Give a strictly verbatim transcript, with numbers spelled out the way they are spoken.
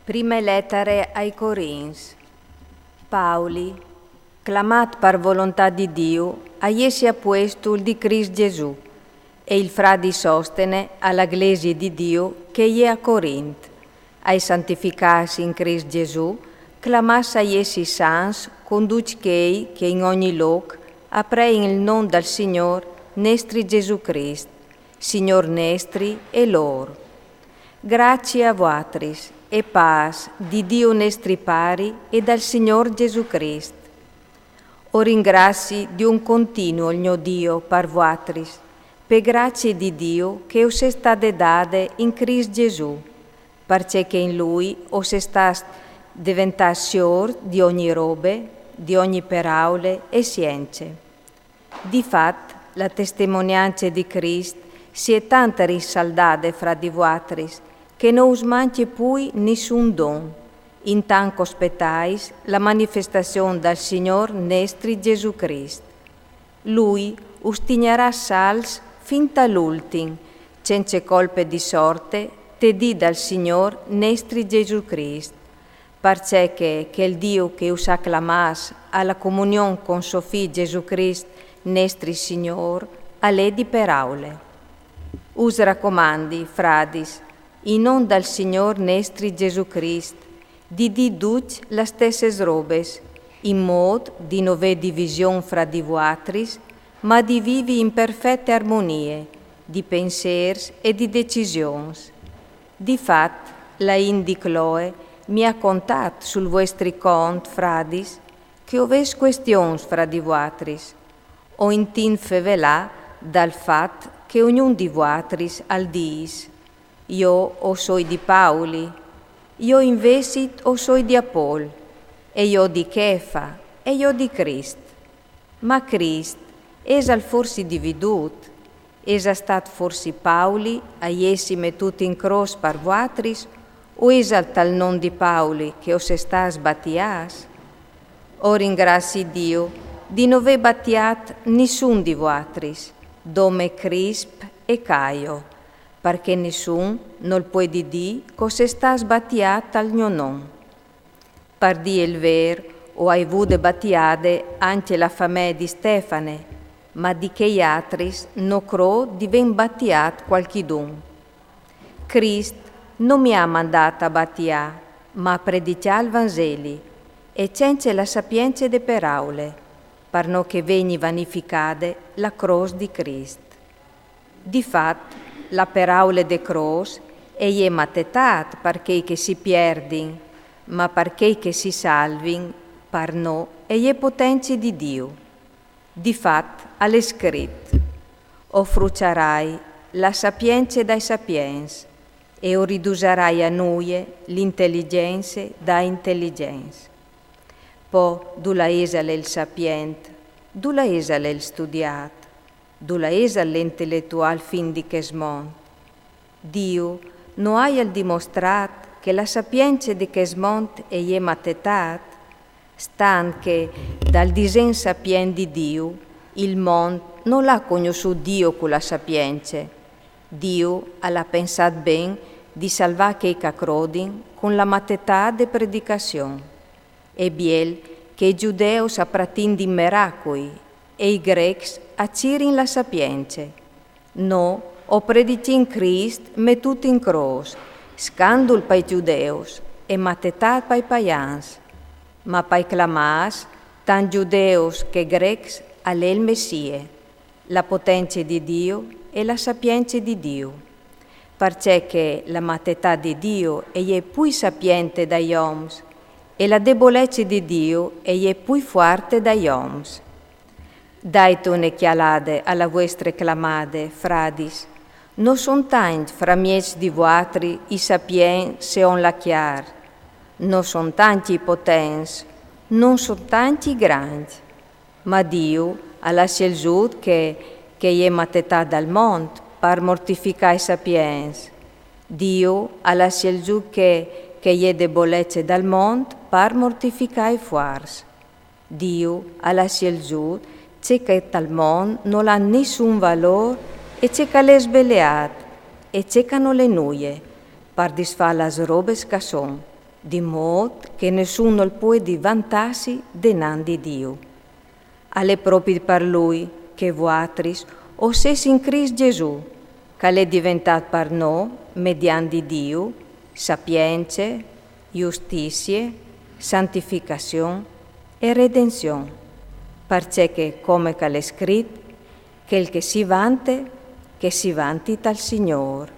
Prime letare ai Corints. Pauli, clamat par volontà di Diu a jessi apuestul di Crist Gesù, e il fradi Sostene a la glesie di Diu che e je a Corint. Ai santificâts in Crist Gesù, clamâts a jessi sants cun ducj chei che in ogni lôc a prein il non dal Signôr nestri Gesù Crist, Signôr nestri e lôr. Gracie a vuatris, e pâs di Diu nestri Pari e dal Signôr Gesù Crist. O ringrazi di un continuo il gno Dio par vuatris, pe gracie di Diu che us è stade dade in Crist Gesù, parcè che in Lui o sês stâts deventâts siôr di ogni robe, di ogni peraule e sience. Di fat, la testimoniance di Crist si è tant rinsaldade fra di vuatris, che no us mancie pui nissun don, intant che o spetais la manifestazion dal Signôr nestri Gesù Crist. Lui us tignarà salvs fin tal ultin, cence colpe di sorte, te dì dal Signôr nestri Gesù Crist, parcè che chel Diu che us à clamâts a la comunion cun so Fi Gesù Crist nestri Signôr al è di peraule. Us racomandi, fradis, in non dal Signôr nestri Gesù Crist, di dî ducj las stesses robes, in mût di no vê division fra di vuatris, ma di vivi in perfete armonie di pensêrs e di decisions. Di fat, la int di Cloe mi à contât sul vuestri cont, fradis, che o vês cuestions fra di vuatris. O intint fevelâ dal fat che ognun di vuatris al dîs: «Jo o soi di Pauli, jo invezit o soi di Apol, e jo di Chefa, e jo di Crist». Ma Crist isal forsit dividût? Isal stât forsit Pauli a jessi metût in crôs par vuatris, o isal tal non di Pauli che o sês stâts batiâts? O ringrazi Diu di no vê batiât nissun di vuatris, dome Crisp e Caio, parcè nissun nol puedi dî che o sês stâts batiât tal gno non. Par dî il vêr, o ai vude batiade ancje la famee di Stefane, ma di chei altris no crôt di vê batiât cualchidun. Crist no mi à mandât a batiâ, ma a predicjâ il Vanzeli, e cence la sapience de peraule, par no che e vegni vanificade la crôs di Crist. Di fat, la peraule de crôs e je matetât par chei che si pierdin, ma par chei che si salvin, par nô e je potence di Diu. Di fat, al è scrit: «O fruçarai la sapience dai sapients, e o ridusarai a nuie l'intelligence dai intelligents». Po, dulà isal il sapient? Dulà isal il studiât? Dulà isal l'inteletuâl fin di chest mont? Diu no aial dimostrât che la sapience di chest mont e je matetât? Stant che, dal disen sapient di Diu, il mont nol à cognossût Diu cu la sapience. Diu al à pensât ben di salvâ chei che a crodin cun la matetât de predicazion. E biel che i Zudeus a pratindin meracui e i Grecs a cirin la sapience. Nô o predicìn Crist metût in crôs, scandul pai Zudeus e matetât pai paians. Ma pai clamâts, tant Zudeus che Grecs, al è il Messie, la potence di Diu e la sapience di Diu. Parcè che la matetât di Diu e je pui sapiente dai oms, e la debolece di Diu e je pui fuarte dai oms. Dait une cjalade a la vuestre clamade, fradis. No son tancj framieç di vuatri i sapients seont la cjar. No son tancj i potents, no son tancj i grancj. Ma Diu al à sielzût chê che e je matetât dal mont par mortificâ i sapients. Diu al à sielzût chê che e je debolece dal mont par mortificâ i fuarts. Diu al à sielzût ce che tal mont nol à nissun valôr e ce che al è sbeleât e ce che nol è nuie, par disfâ las robes che a son. di mòt che nessun nol puedi vantassi denant di Diu. Al è propi par lui che vuatris o sês in Crist Gesù, ch'al è diventât par nô, mediant di Diu, sapience, justizie, santificazion e redenzion, parcè che, come ch'al è scrit, chel che si vante, che si vanti tal Signôr.